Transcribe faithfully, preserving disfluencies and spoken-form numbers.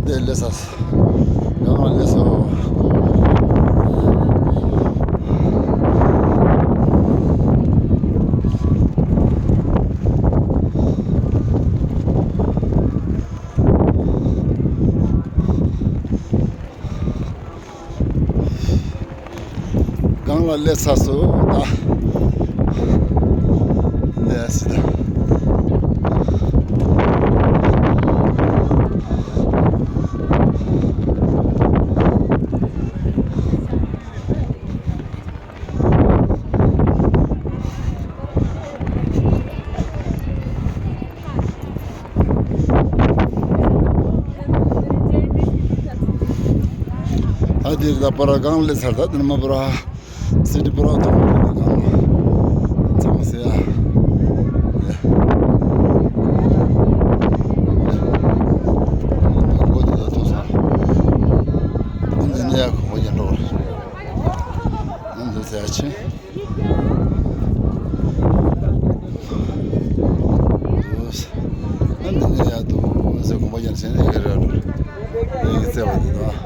དེ་སླེབས་ས། གངས་ལ་སླེབས་སོང་། གངས་ལ་སླེབས་ཚར་སོང་ད། ལས་སྲིད་ད། ད་འདིར་ད་པར་གངས་སླེབས་ཚར། ད་འདིར་མ་པར་སི་ཏི་པར་ཐོག་གངས་ཚང་མ་ཟེར་ཡ། འགོ་འདི་ད་ཐོག་ས། འདི་ནས་ཡ་གོ་བ་ཡིན་འགྲོ། འདི་ཟེར་ཡ་ཆེ། ཨ་འདི་ནས་ཡར་འདུག་ཟེར་གོམ་པ་རྒྱག་བྱས་ནས་ཡར་ར་འགྲོ། ཡིག་རྩེ་བ་འདི་དང་